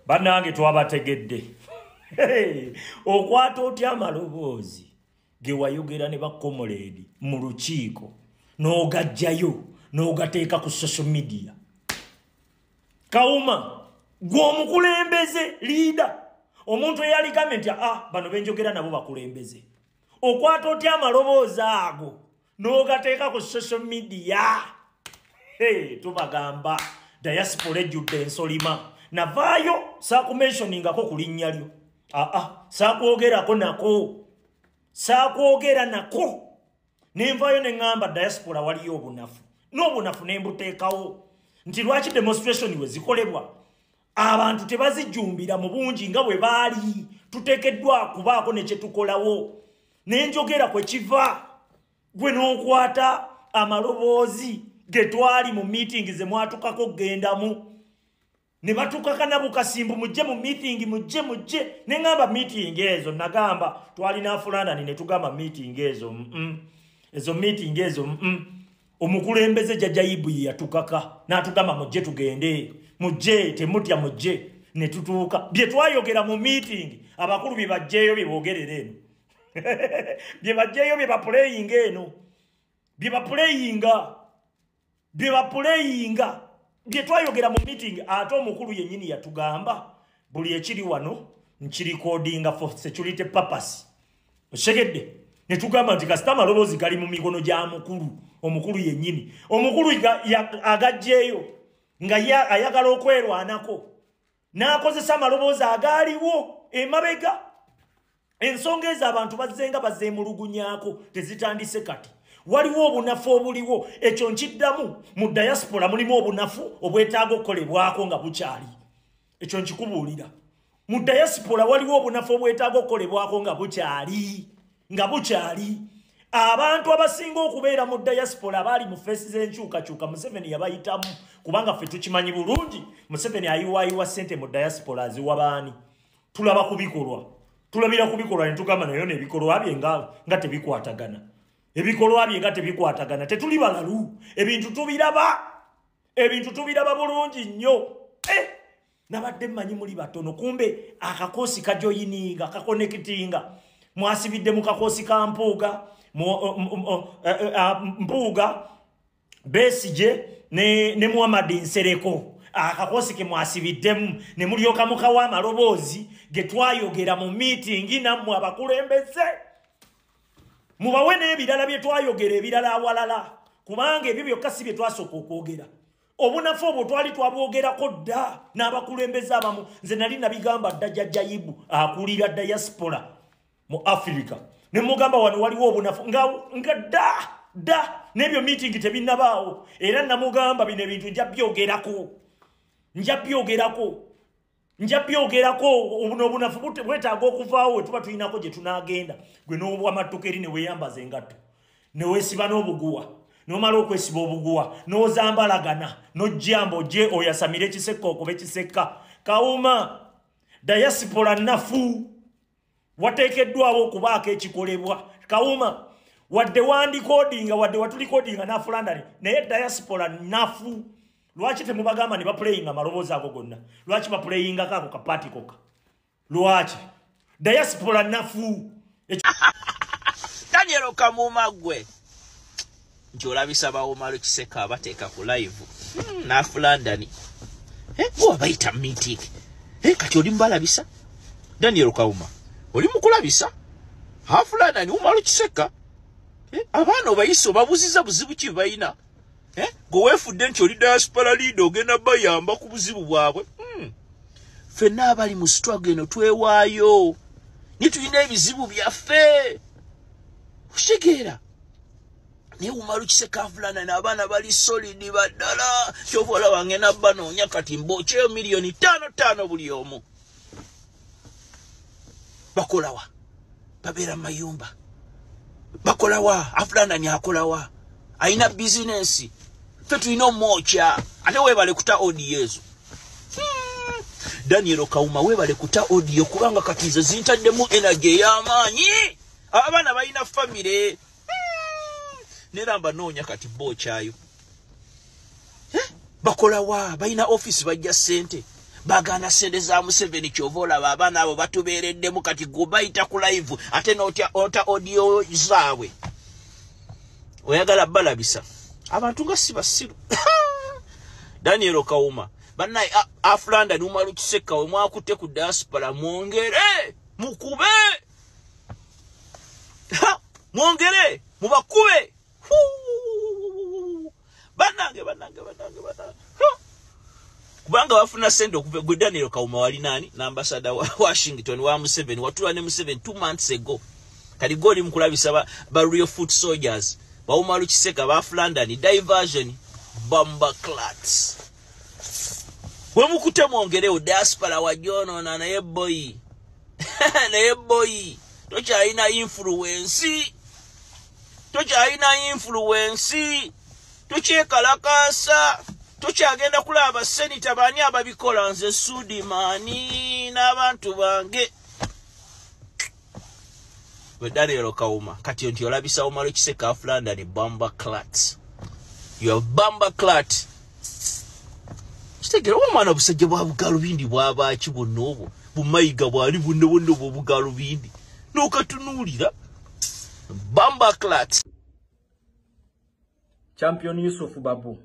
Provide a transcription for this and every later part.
Bannange twabategedde. Okwata otya amaloboozi ge wayogera ne bakomuleedi mu lukiiko n'ogajjayo n'ogateeka ku social media? Kawuma, gwe omukulembeze, leader, omuntu eyaligambye nti bano benjogera nabo bakulembeze, okwata otya amaloboozi ago n'ogateeka ku social media? Tubagamba diaspora ejjudde ensolima. Navaayo saakumentioningako ku linnya lyo, saakwogerako nako, saakwogera nako, nenvaayo ne ŋŋamba diaspora waliyo obunafu, n'obunafu ne mbuteekawo nti lwaki demonstration we zikolebwa abantu tebazijjumbira mu bungi nga bwe baali tuteekeddwa kubaako ne kye tukolawo. Nenjogera kwe kiva gwe n'okwata amaloboozi ge twali mu meeting ze mwatukako kugendamu ne batukakana bukasimbu, mujje mu meeting, mujje, mujje. Ne ŋŋamba meeting ezo, nagamba twalina Afulandani ne tugamba meeting ezo, ezo meeting ezo, Omukulembeze Jjajja Ibu ye yatukaka n'atugamba mujje tugende, mujje, temutya, mujje. Ne tutuuka, bye twayogera mu meeting abakulu bye bajjeeyo bye boogerera eno, bye bajjeeyo bye bapuleyinga eno, bye bapuleyinga, bye bapuleyinga, bye twayogera mu meeting. Ate omukulu yennyini yatugamba buli ekiri wano nkirikodinga for security purpose. Okitegedde? Ne tugamba nti kasita amaloboozi gali mu mikono gya mukulu, omukulu yennyini, omukulu agajjeeyo nga ye ayagala okwerwanako n'akozesa amaloboozi agaaliwo emabega. Ensonga ezo abantu bazzenga bazeemulugunyaako, tezitandise kati. Waliwo obunafu obuliwo, ekyo nkiddamu. Mu diaspora mulimu obunafu obwetaaga okukolebwako nga bukyali, ekyo nkikubuulira. Mu diaspora waliwo obunafu obwetaaga okukolebwako nga bukyali, nga bukyali. Abantu abasinga okubeera mu diaspora baali mu phase z'enkyukakyuka Museveni yabayitamu, kubanga ffe tukimanyi bulungi Museveni ayiwaayiwa ssente mu diaspora aziwa baani. Tulaba ku bikolwa, tulabira ku bikolwa ne tugamba nayo n'ebikolwa bye nga tebikwatagana, ebikolwa bye nga tebikwatagana. Tetuli balalu, ebintu tubiraba, ebintu tubiraba bulungi nnyo. Nabadde mmanyi muli batono, kumbe akakoosi kajoyininga, kakonekitinga. Mwasibidde mu kakoosi ka Mpuuga, Mpuuga, Besigye ne Muhammad Nsereko. Akakoosi ke mwasibiddemu ne mulyoka mukawa amaloboozi ge twayogera mu meeting nammwe abakulembeze. Mubawe n'ebirala bye twayogera ebirala awalala, kubanga ebyo byokka si bye twasooka okwogera. Obunafu obwo twali twabwogerako dda n'abakulembeze abamu. Nze nali nabigamba dda Jjajja Ibu akulira diaspora mu Africa, ne mugamba wano waliwo obunafu nga dda dda n'ebyo meeting tebinnabaawo. Era namugamba bino ebintu nja byogerako, nja byogerako, nja byogerako. Obuno obunafu bwetaaga okuvaawo we tuba tulinako gye tunaagenda. Gwe n'obwamattuka eri ne weeyambaza engatto ne weesiba n'obuguwa, n'omala okwesiba obuguwa n'ozambalagana n'ojjamba ojje oyasamire ekisekka okuba ekisekka. Kawuma, diaspora nafu, wateekeddwawo okubaako ekikolebwa. Kawuma, wadde wandikodinga, wadde watulikodinga n'Afulandani, naye diaspora nafu. Lwaki temubagamba ne bapuleyinga amaloboozi ago gonna? Lwaki bapuleyingako ako kapaati kokka? Lwaki diaspora nafu? Daniel Kamuma, gwe nti olabisa bawomalo Kiseka abateeka ku live n'Afulandani, gwe wabayita meeting, kati oli mubalabisa. Daniel Kawuma, oli mukulabisa Afulandani, Umalo Kiseka, abaana obayise obabuziza buzibu ki balina? Gwe weefudde nti oli diaspora leader, ogenda bayamba ku buzibu bwabwe. Ffenna abali mu struggle eno twewaayo, naye tulina ebizibu byaffe, okitegeera? Naye Umaru Kiseka, Afulana n'abaana bali solid baddala. Kyova olaba ngenda banoonya kati mbokyeyo miliyoni 5 5 buli omu. Bakolawa? Babeera mu mayumba. Bakolawa? Afulanani akolawa? Alina bizinensi. Ffe tulina omwokya. Ate weebale kuta audio ezo. Daniel Kawuma, weebale kuta audio, kubanga kati nze zintaddemu energy ey'amaanyi. Abaana balina famire, nera mbanoonya kati bookyayo. Bakolawa? Balina offisi, bajja ssente. Bagana sente za Museveni kyova olaba abaana abo batubeereddemu kati gwe bayita ku live ate n'otya ota audio zaabwe. Oyagala balabisa. Abantu nga si basiru. Daniel Kawuma. Bannaye Afranda n'Umaru Kiseka we mwakutte ku diaspora mwongere mukube. Mwongere mubakube. Bannange bannange bannange bannange. Kubanga bafuna sente okuva gwe Daniel Kawuma wali nani na ambassador wa Washington wa Museveni watula ne Museveni 2 months ago. Kali goli mkulabisa ba real foot soldiers. Ba Umaru Kiseka ba London diversion bomber clats. We mukute mwongereo diaspora wa jono na naye boy. Naye boy tokyalina influence. Tokyalina influence. Tukyekalakasa. Tukyagenda kulaba senator bani ababikola nze Sudimani n'abantu bange. We Daniel Kawuma kati nti olabisa Umaru Kiseka London bomber clats. You are bomber clat. Kitegera omwana obusajja bwa bugalubindi bw'abaaki bwonna obwo bumayiga bwali bunno bunno bw'obugalubindi n'okatunuulira bomber clat. Champion Yusuf Babu.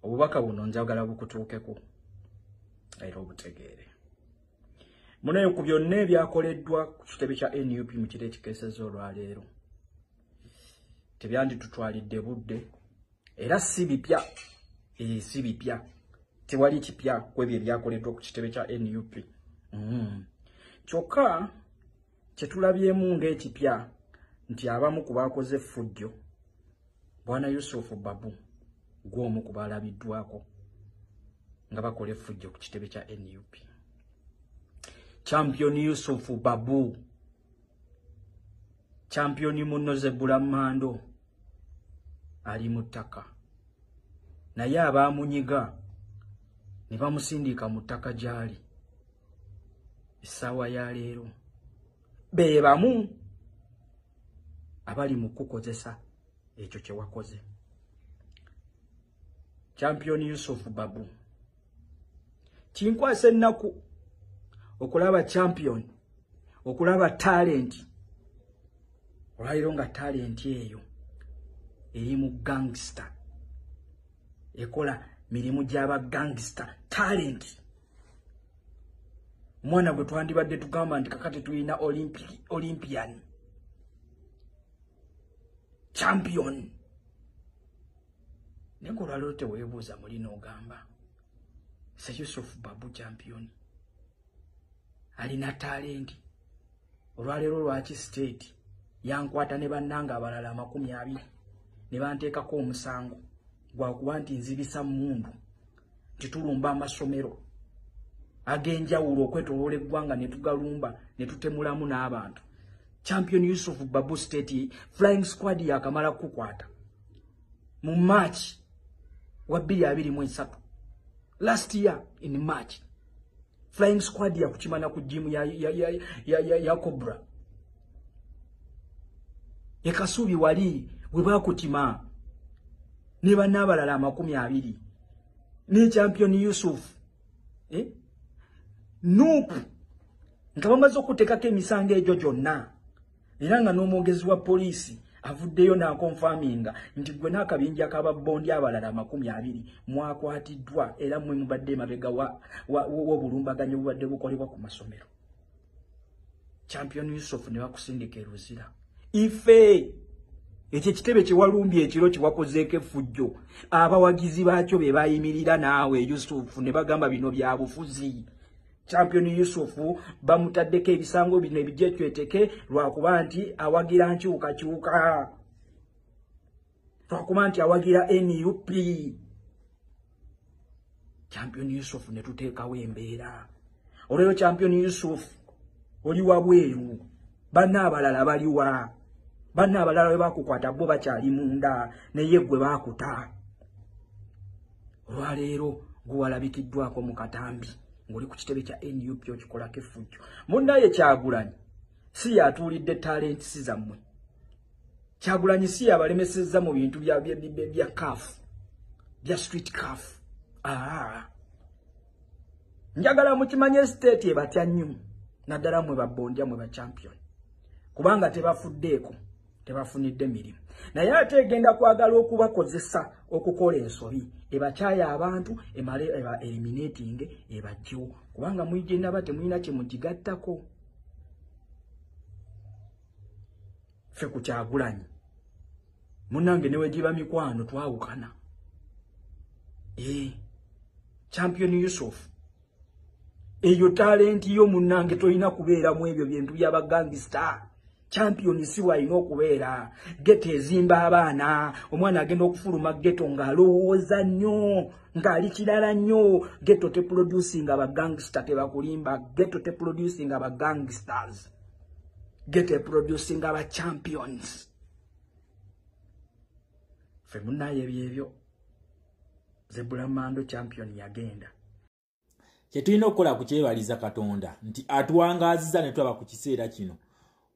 Obubaka buno njagala bukutuukeko era obutegeere. Munayo ku byonna ebyakoleddwa ku kitebe kya NUP mu kiro ekikeesezza olwaleero tebyanditutwalidde budde era si bipya, si bipya, tewali kipya ku ebyo ebyakoleddwa ku kitebe kya NUP. Kyokka kye tulabyemu ng'ekipya nti abamu ku baakoze effujjo Bwana Yusuf Babu gw'omu ku baalabiddwako nga bakola effujjo ku kitebe kya NUP. Champion Yusuf Babu, champion munno Zebula Mando ali mu ttaka, naye abaamunyiga ne bamusindika mu ttaka gy'ali essaawa ya leero be bamu abali mu kukozesa ekyo kye wakoze. Champion Yusuf Babu, kinkwasa ennaku okulaba champion, okulaba talent olwaliro nga talent eyo eri mu gangster, ekola mirimu gy'aba gangster talent. Omwana gwe twandibadde tugamba nti kakati tulina Olympian champion, naye olwaliro teweebuuza muli n'ogamba se Yusuf Babu champion alina talent. Olwaleero lwaki state yankwata ne bannanga abalala 20 ne banteekako omusango gwakuba nti nzibisa mmundu, nti tulumba amasomero ag'enjawulo okwetooloola eggwanga ne tugalumba ne tutemulamu n'abantu. Champion Yusuf Babu state flying squad yakamala kukwata mu March wa 2023, last year in March. Flying squad ya kuchimana ku gym ya Cobra ekasubi wali we bakutima ne bannabalala 20 ne Champion Yusuf Nup nga bamaze okuteekako emisango egyo gyonna, era nga n'omwogezi wa poliisi avuddeyo n'akonfaminga nti gwe n'akabinja k'ababbondi abalala 20 mwakwatiddwa era mmwe mubadde emabega w'obulumbaganyi obubadde bukolebwa ku masomero. Champion Yusuf ne bakusindika e Luzira. Ife ekyo ekitebe kye walumbye ekiro kye wakozeeko effujjo, abawagizi baakyo be bayimirira naawe Yusuf ne bagamba bino bya bufuzi. Champion Yusuf bamutaddeko ebisango bino ebijecweteke lwakuba nti awagira nkyukakyuka, lwakuba nti awagira NUP. Champion Yusuf ne tuteekawo embeera. Olwero Champion Yusuf oli wabweru, banna abalala baliwa, banna abalala bwe bakukwata bo bakyali munda naye gwe bakuta. Olwaleero gwe walabikiddwako mu katambi ng'oli ku kitebe kya NUP okikolako effujjo. Munnaye Kyagulanyi si yatuulidde talents zammwe. Kyagulanyi si yabalemesezza mu bintu bya CAF, bya street CAF. Njagala mukimanye state ebatya nnyo, naddala mwe babondya, mwe ba champion, kubanga tebafuddeeko, tebafunidde mirimu. Naye ate egenda kwagala okubakozesa okukola ensobi, ebakyaya abantu, emale eba eliminating, ebajjewo, kubanga muyigenda ba temulina kye mugigattako. Ffe ku Kyagulanyi munnange ne wegiba mikwano twawukana. Champion Yusuf, eyo talenti yo munnange tolina kubeeramu ebyo bintu by'abagangsta. Champion si bw'alina okubeera. Ghetto ezimba abaana, omwana agenda okufuluma ghetto ng'alowooza nnyo, ng'ali kirala nnyo. Ghetto teproducing abagangsta, tebakulimba. Ghetto teproducing abagangsters, ghetto eproducing aba champions. Ffe munnaye ebyebyo Zebulamando champion yagenda. Kyetulina okukola kukyebaliza Katonda nti atuwangaaziza ne tulaba ku kiseera kino.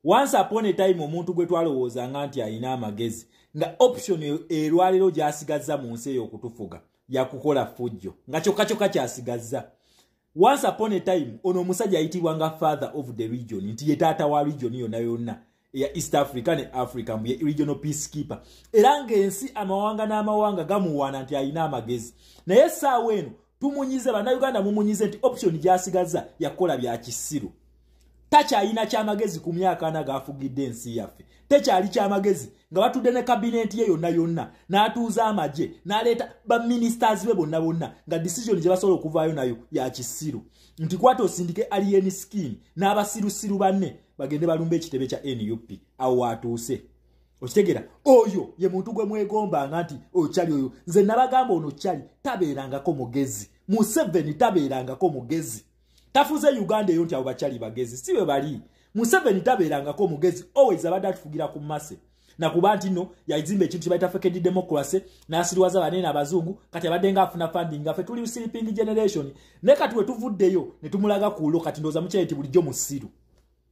Once upon a time omuntu gwe twalowoozanga nti alina amagezi, nga option erwaliro gy'asigazza mu nsi eyo okutufuga yakukola ffujjo, nga kyokka kyokka ky'asigazza. Once upon a time ono omusajja ayitibwa nga father of the region, nti ye taata wa region yonna yonna eya East Africa ne Africa, mbu ye regional peacekeeper, era ng'ensi amawanga n'amawanga gamuwaana nti alina amagezi. Naye essaawa eno tumunyize, Bannayuganda mumunyize nti option gy'asigazza yakukola bya kisiru. Takyalina kyamagezi ku myaka 40 g'afugidde ensi yaffe. Tekyali kyamagezi nga batudde ne kabineti ye yonna yonna, n'atuuza amagye, n'aleeta baministers be bonna bonna, nga decision gye basobola okuvaayo nayo ya kisiru, nti kwata osindike Alien Skin n'abasirusiru banne bagende balumbe ekitebe kya NUP. Awo waatuuse. Okitegeera? Oyo ye muntu gwe mwegombanga nti okyali oyo. Nze nabagamba ono kyali tabeerangako mugezi. Museveni tabeerangako mugezi. Tafuze Uganda eyo nti abo bakyali bagezi, si bwe bali. Museveni tabeerangako mugezi, always abadde atufugira ku mmase. Nakuba nti nno yazimba ekintu kye bayita fake democracy, n'asiriwaza banene abazungu, kati abadde ng'afuna funding, nga ffe tuli sleeping generation. Naye kati we tuvuddeyo ne tumulaga ku lo, kati ndowooza mukyali nti bulijjo musiru.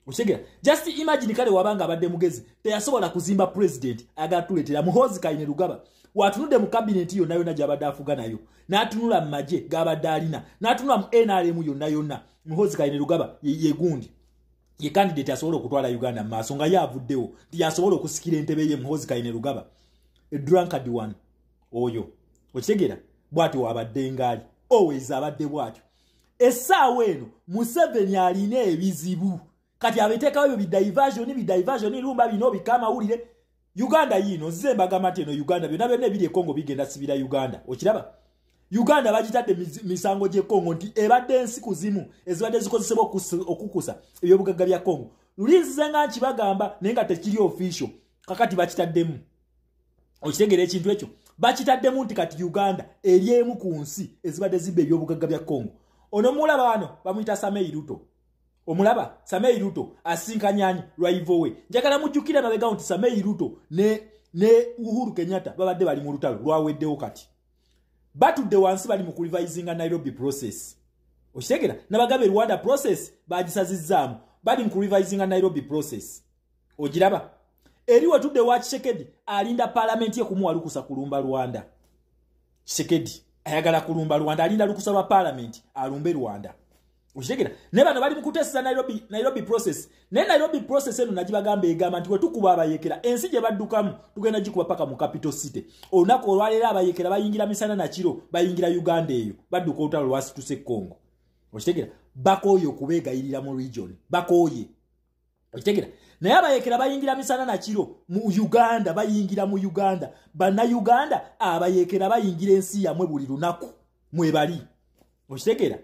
Okitegeera? Just imagine kale wabanga abadde mugezi, teyasobola kuzimba president ayagala tuleetera Muhoozi Kainerugaba. Watunudde mu kabineti yonna yonna gy'abadde afuga nayo, n'atunula mu magye g'abadde alina, n'atunula mu NRM yonna yonna, Muhoozi Kainerugaba ye gundi ye candidate asobola okutwala Uganda mu maaso, nga ye avuddewo nti yasobola okusikira entebe ye. Muhoozi Kainerugaba, a drunkard one oyo. Okitegeera? Bw'atyo wabadde ngaali, always abadde bw'atyo. Essaawa eno Museveni alina ebizibu, kati abeteekawo ebyo bidiversion, lumba bino bika amawulire. Uganda yiino nzize mbagamba nti eno Uganda byonna byonna ebiri e Congo bigenda sibira Uganda. Okiraba? Uganda bagitadde misango gy'e Congo nti ebadde ensi kuzimu ezibadde zikozesebwa okukusa ebyobugagga bya Congo. Luli nzize nga nkibagamba naye nga tekiri official, kakati bakitaddemu. Okitegeera ekintu ekyo? Bakitaddemu nti kati Uganda eri emu ku nsi ezibadde zibba ebyobugagga bya Congo. Ono mulaba wano bamuyita Samei Ruto. Omulaba Samei Ruto asinkanyani rival we. Njagala mujjukire mabega nti Samei Ruto ne Uhuru Kenyatta babadde bali mu lutalo lwaweddewo, kati batudde wansi bali mu kurevisinga Nairobi process. Okitegeera? Nabagabe Rwanda process bagisazizzaamu, bali mu kurevisinga Nairobi process. Ogiraba? Eri watudde wa Tshisekedi alinda parliament ye kumuwa lukusa kulumba Rwanda. Tshisekedi ayagala kulumba Rwanda, alinda lukusa lwa parliament alumbe Rwanda. Okitegeera? Ne bano bali mu kuteesa Nairobi process. Ne Nairobi process eno nagibagamba egamba nti wetukuba abayekera ensi gye baddukamu tugenda gikuba paka mu capital city. Olunaku olwaleero abayekera bayingira misana na kiro, bayingira Uganda eyo, badduka olutalo lwasituse Congo. Okitegeera? Bakooye okubeegayirira mu region, bakooye. Okitegeera? Naye abayekera bayingira misana na kiro mu Uganda, bayingira mu Uganda. Bannayuganda abayekera bayingira ensi yammwe buli lunaku mwebali. Okitegeera?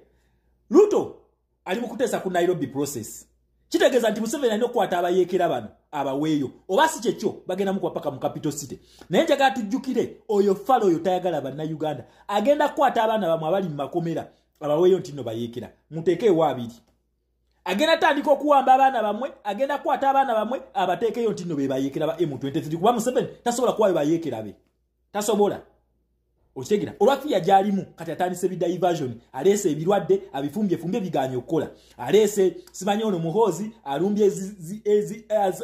Ruto ali mu kuteesa ku Nairobi process. Kitegeeza nti Museveni alina okukwata abayeekera bano abaweeyo, oba si kyekyo bagenda mukuba paka mu capital city. Naye njagala tujjukire oyo falo oyo tayagala Bannayuganda, agenda kukwata abaana bamwe abali mu makomera abaweeyo nti nno bayeekera, muteekeewo abiri. Agenda tandika okuwamba abaana bamwe, agenda kukwata abaana bamwe abateekeyo nti nno be bayeekera ba M23, kuba Museveni tasobola kuwayo bayeekera be, tasobola. Okitegera olwa fear gyalimu kati atandise bi diversion, aleese ebirwadde abifumbye fumbye biganye okukola, aleese simanyi ono Muhoozi alumbye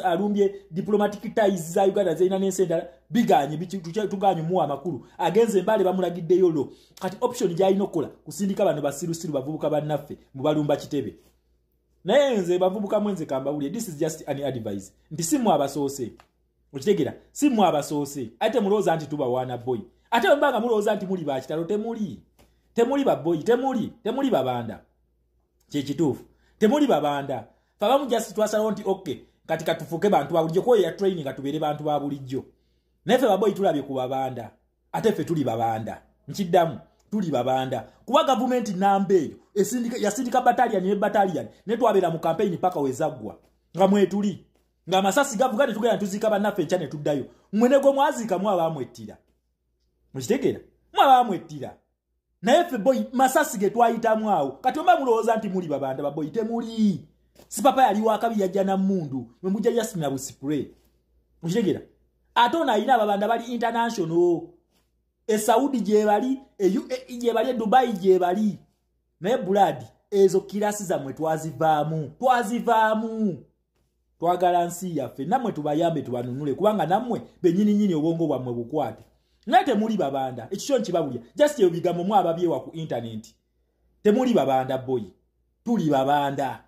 alumbye diplomatic ties za Uganda zirina n'ensi endala biganye, tuganye muwa amakulu, agenze Mbale bamulagiddeyo lo. Kati option gyalina okukola kusindika bano basirusiru bavubuka bannaffe mubalumba kitebe. Naye nze bavubuka mwenze kambawulire, this is just an advice nti si mmwe abasoose. Okitegera si mmwe abasoose, ate mulowooza nti tubawaana boy, ate bwe mbanga mulowooza nti muli bakitalo, temuli, temuli baboyi, temuli, temuli babanda. Kyekituufu, temuli babanda. Fe abamu just twasalawo nti okay kati katufuuke bantu ba bulijjo, kwoyo ya training nga tubeere bantu ba bulijjo. Naye ffe baboyi tulabye ku babanda, ate ffe tuli babanda. Nkiddamu, tuli babanda kuba gavumenti namba eyo yasindika battalion ne battalion, ne twabeera mu campaign paka wezaggwa nga mwetuli, ng'amasasi gavuga ne tugenda tuziika bannaffe enkya ne tuddayo. Mmwe ne gwe mwaziika mwabamwettira. Mukitegeera, mwabamwettira. Naye ffe boyi masasi ge twayitamu awo. Kati oba mulowooza nti muli babanda baboyi, temuli. Si papa yali wakabi yajja na mmundu, mwe mujja jasina buspray. Mukitegeera, ate ono alina ababanda bali international, e Saudi gye bali, e UAE gye bali, e Dubai gye bali. Naye buladi ezo kirasi zammwe twazivaamu, twazivaamu. Twagala nsi yaffe, nammwe tubayambe tubanunule, kubanga nammwe bennyini nnyini obwongo bwammwe bukwate. Naye temuli babanda, ekikyo nkibabulya. Just ebyo bigambo mwababyewa ku internet. Temuli babanda boyi, tuli babanda.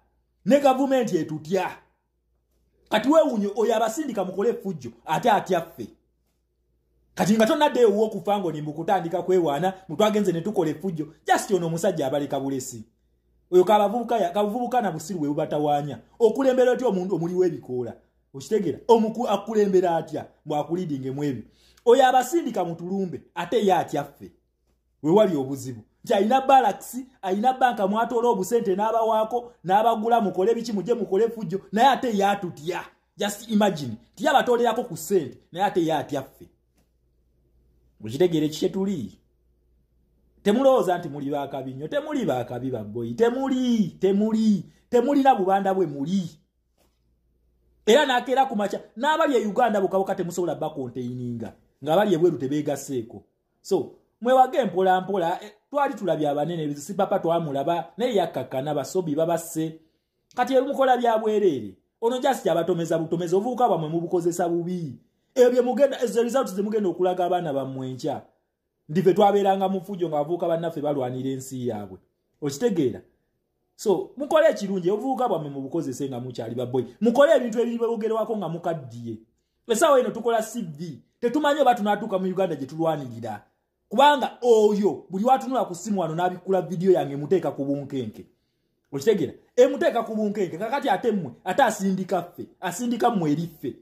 Ne gavumenti etutya. Kati weewuunye oyo abasindika mukole effujjo ate atya ffe. Kati nga tonaddeyo ow'okufa ng'olimba okutandika kwewaana mutwagenze ne tukola effujjo, just ono omusajja abaleka bulesi. Oyo kabavubuka na busiru bwe bubatawaanya. Okulembera otya omuntu omuli w'ebikoola? Okitegeera, akulembera atya bw'akulidinge mu ebyo? Oyo abasindika mutulumbe ate ye atya ffe. We wali obuzibu nti alina barracks, alina banka mwatoola obusente n'abawaako n'abagula mukole biki mujje mukole effujjo, naye ate ye atutya. Just imagine nti yabatoolerako ku ssente naye ate ye atya ffe. Okitegeera ekikye tuli. Temulowooza nti muli baakabi nnyo, temuli baakabi baboyi, temuli, temuli, temulina bubanda bwe muli. Era n'akeera ku makya n'abali e Uganda bukabuka temusobola bakonteininga ng'abali ebweru tebeegasseeko. So mwewage mpola mpola, twali tulabye abanene, si papa twamulaba naye yakkakkana, basobi babasse. Kati ebimukola bya bwereere. Ono just abatomeza butomeza, obuvubuka bwammwe mubukozesa bubi. Ebyo bye mugenda, ezo results ze mugenda okulaga abaana bammwe enkya. Ndife twabeeranga mu fujjo ng'abavubuka bannaffe balwanira ensi yaabwe. Okitegeera? So mukole ekirungi, obuvubuka bwammwe mubukozese nga mukyali baboyi. Mukole ebintu ebiboogerwako nga mukaddiye. Essaawa eno tukola CV, tetumanyi oba tunaatuuka mu Uganda gye tulwanirira. Kubanga oyo buli watunula ku ssimu wano n'abikkula vidiyo yange emuteeka ku bunkenke. Okitegeera? Emuteeka ku bunkenke. Kakati ate mmwe, ate asindika ffe, asindika mmwe eri ffe.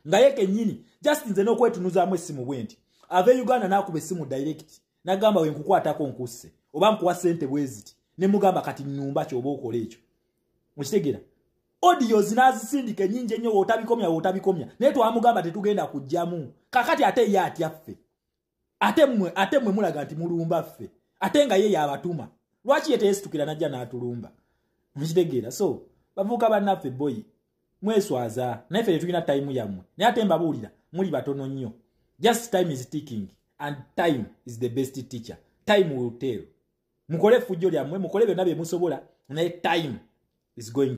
Nga ye kennyini, just nze n'okwetunuzaamu essimu bwe nti. Ava e Uganda n'akuba essimu direct, n'agamba we nkukwatako nkusse, oba nkuwa ssente bwe ziti. Ne mugamba kati nnumba ky'oba okola ekyo. Okitegeera? Audios n'azisindika ennyingi ennyo w'otabikomya w'otabikomya. Naye twamugamba tetugenda kujjamu. Kakati ate ye atya ffe. Ate mmwe mulaga nti mulumba ffe. Ate nga ye y'abatuma. Lwaki ye teyeesitukira n'ajja n'atulumba? Mukitegeera? So bavubuka bannaffe boyi, mweswaza. Naye ffe tetulina time yammwe. Naye ate mbabuulira muli batono nnyo. Just time is ticking and time is the best teacher. Time will tell. Mukole effujjo lyammwe, mukole byonna bye musobola, naye time is going.